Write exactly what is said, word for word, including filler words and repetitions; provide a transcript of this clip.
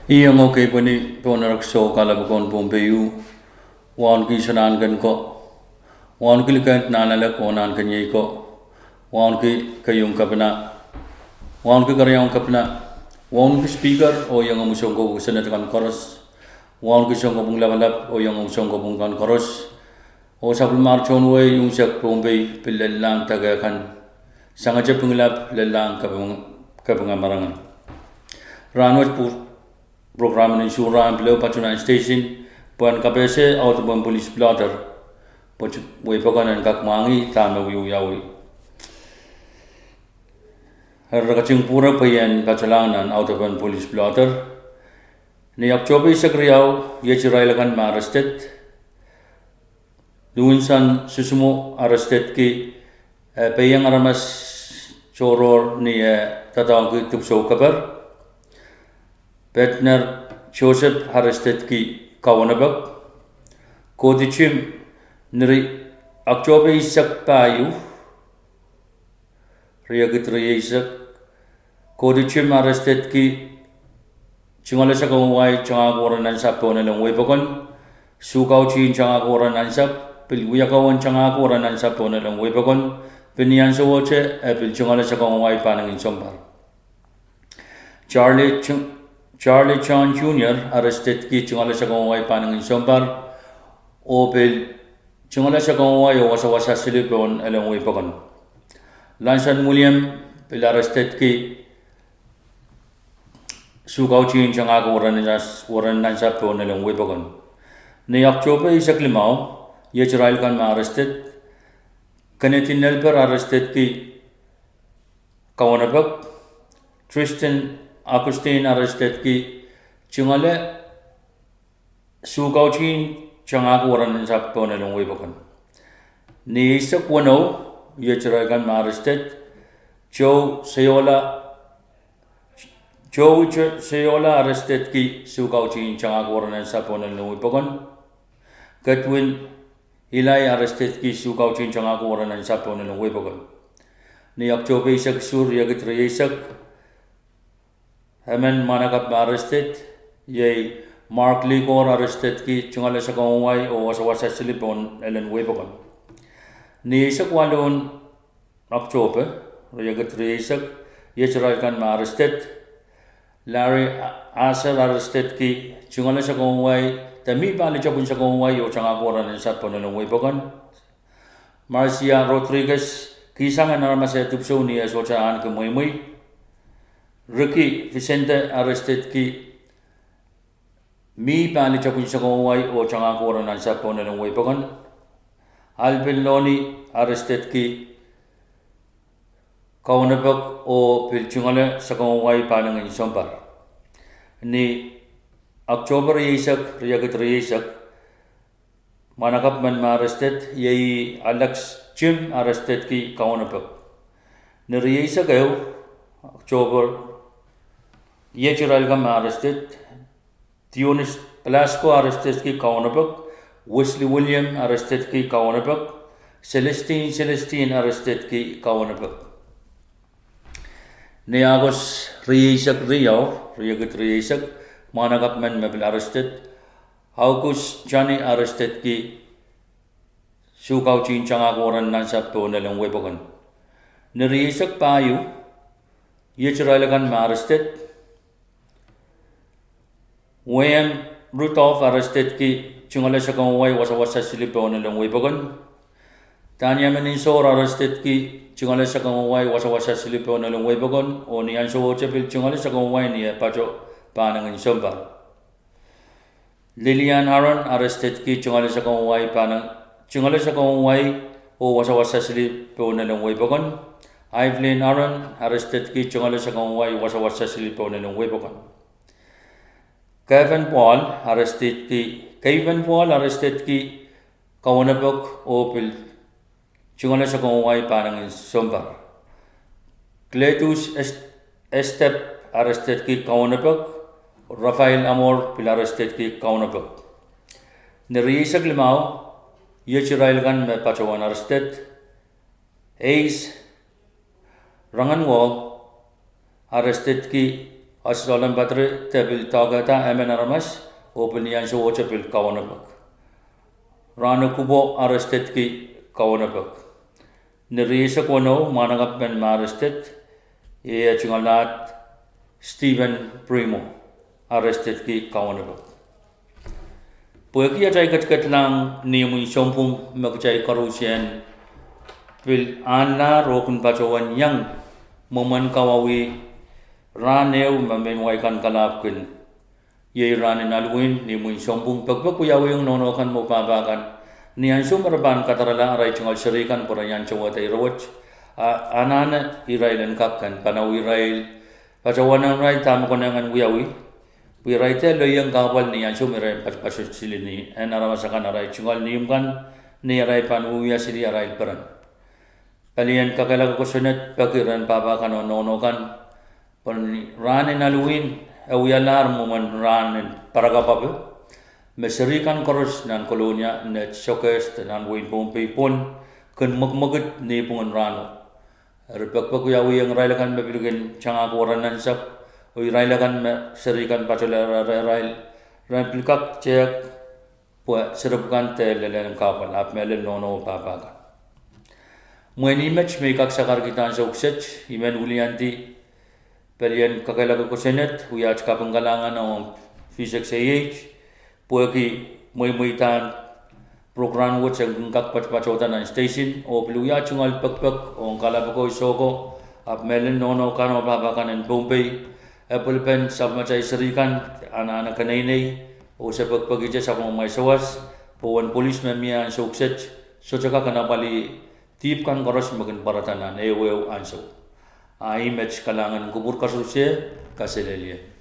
Iei ongo keipweni pohn erekiso kahlap en Pohnpei, wauneki Sonahnken ko, wauneki Likend Nahnalek oh Nahnkeniei ko, wauneki Keiong Kepina, wauneki Keriaun Kepina, wauneki Speaker oh iengomw sounkopwung Senate kan koaros, wauneki sounkopwung lapalap oh iengomw sounkopwung kan koaros, oh sapwellimar tohn wehi unsek Pohnpei pil lellahng deke kan, sangete Pingelap, lellahng kaping, kaping marain. Rahnwet pwurokiram en suhs rahn pil ehu patohwan station pwehn kapehse audepen police blotter pwe wehi pokon en kak mwahngih dahme wiewiawi. Eri ketin pwurehng pwe I en patohlahng nan audepen police blotter. Ni Oakotope eisek riau, iet irail akan me arrested. Lunson Susumu arrestedki, eh, peiong aramas tohrohr ni eh doadoahngki dipwisou keper. Bednar Joseph arrestedki Kaunopok. Kohdi Jim, ni Oakotope eisek pahieu, riekid rieisek, Kohdi Jim arrestedki tungoale sakau en wai tangahki weren ansou pohn elen wehi pokon. Suh Kautihn tangahki weren ansou, pil wia kaweid tangahki weren ansou pohn elen wehi pokon. Pil ni ansouohte e pil tungoale sakau en wai pahnengin sounpar. Charlie, Charlie John Junior arrestedki tungoale sakau en wai pahnengin sounpar, oh pil tungoale sakau en wai oh wasawasa sili pohn elen wehi pokon. Lanson William pil arrestedki Suh Kautihn tangahki weren ansou pohn elen wehi pokon. Ni Oakotope eisek limau, iet irail kan me arrested. Kennedy Nelper arrestedki Kaunopok. Tristan Augustine arrestedki tungoale Suh Kautihn tangahki weren ansou pohn elen wehi pokon. Ni eisek weneu, iet irail kan me arrested. Joe Seola, Joe Seola arrestedki Suh Kautihn tangahki weren ansou pohn elen wehi pokon. Kedwin Eli arrestedki Suh Kautihn tangahki weren ansou pohn elen wehi pokon. Ni Oakotope eisek isuh, riekid rieisek, emen mwahnakapw me arrested, iei Mark Likor arrestedki tungoale sakau en wai oh wasawasa sili pohn elen wehi pokon. Ni eisek waluh en Oakotope, riekid rieisek, iet irail kan me arrested. Larry Asel arrestedki tungoale sakau en wai, de mih pahn lite pwuhn sakau en wai oh tangahki weren ansou pohn elen wehi pokon. Marcia Rodriguez kihsang en aramas eh dipwisou ni eh sohte ahneki mweimwei. Ricky Vicente arrestedki mih pahn lite pwuhn sakau en wai oh tangahki weren ansou pohn elen wehi pokon. Alvin Loni arrestedki Kaunopok oh pil tungoale sakau en wai pahnengin sounpar. Ni Oakotope rieisek, riekid rieisek, mwahnakapw men me arrested iei Alex Jim arrestedki Kaunopok. Ni rieisek ehu Oakotope, iet irail kan me arrested. Dionis Velasco arrestedki Kaunopok. Wesley William arrestedki Kaunopok. Celestine Celestine arrestedki Kaunopok. Ni August rieisek riau, riekid rieisek, mwahnakapw men me pil arrested. August Johnny arrestedki Suh Kautihn tangahki weren ansou pohn elen wehi pokon. Ni rieisek pahieu, iet irail akan me arrested. William Rudolph arrestedki tungoale sakau en wai wasawasa sili pohn elen wehi pokon. Tania Meninsour arrestedki tungoale sakau en wai wasawasa sili pohn elen wehi pokon oh ni ansouohte pil tungoale sakau en wai ni eh pato pahnengin sounpar. Lillian Aaron arrestedki tungoale sakau en wai pahneng, tungoale sakau en wai oh wasawasa sili pohn elen wehi pokon. Evelyn Aaron arrestedki tungoale sakau en wai wasawasa sili pohn elen wehi pokon. Kevin Paul arrestedki, Kevin Paul arrestedki Kaunopok oh pil tungoale sakau en wai pahnengin sounpar. Cletus Estep arrestedki Kaunopok. Raphael Amor pil arrestedki Kaunopok. Ni rieisek limau, iet irail kan me patohwan arrested. Ace Ranganwong arrestedki Asoalen Padre de pil doahkehda emen aramas, oh pil ni ahnsowohte pil kawanopek. Rahno Kubo arrestedki kawanopek. Ni rieisek weneu mwahnakapw men me arrested, iei eh tungoal ahd Stephen Primo, arrestedki kawanopek. Pwehki atail ketiketlahng ni imwin sounpwong me kitail koaruhsie pil ahnlahr oh kin patohwan iang mwomwen kawawi, rahn ehu me mehn wai kan kalahpw kin, iei rahn en Halloween, ni imwin sounpwong pekipek wiawiong nohno kan oh pahpa kan ni ansou me re pahn kadarala arail tungoal seri kan pwe re iang towehda ire wet, a anahne irail en kak kin panau irail, patohwan irail dahme konehng en wiawi, pwe irail dehr lelohng kahpwal ni ansou me irail patopato sili ni en aramas akan arail tungoal ihmw kan, ni arail pahn wiewia sili arail peren. Palien kakehlaka kosonned peki rehn pahpa kan oh nohno kan, pwe ni rahn en Halloween e wialahr mwomwen rahn en parakapw ape, me seri kan koaros nan Kolonia, Net, Sokehs de nan wehin Pohnpei pwon kin mwekimwekid nipwingen rahno. Eri pekipek wiawihong irail akan me pil kin tangahki weren nansapw, oh irail akan me seri kan patohla rehrail, re pil kak tehk pwe seri pwukan dehr lelohng kahpwal, ahpw mehlel nohno oh pahpa kan. Mwein ih met me I kak sakarkihda ansou kiset. I men wiliandi palien kakehlaka kosonned, wiahda kaping kalahngan ong V six A H, pwehki mweimweidahn prokram wet en kin kak patopatohda nan station, oh pil wia tungoal pekipek ong kalapw oko, soh ko, ahpw mehlel nohno kan oh pahpa kan en Pohnpei, epwelpen sapwellimatail seri kan, anahne keneinei, oh se pekipekihte sapwellimamwail sawas, pwe wen polis me mie ansou kiset, sohte kak apwalih dihp kan koaros me kin pwarada nan ehuehu ansou. A ih met, kalahngan en kupwur koaros, kaselehlie.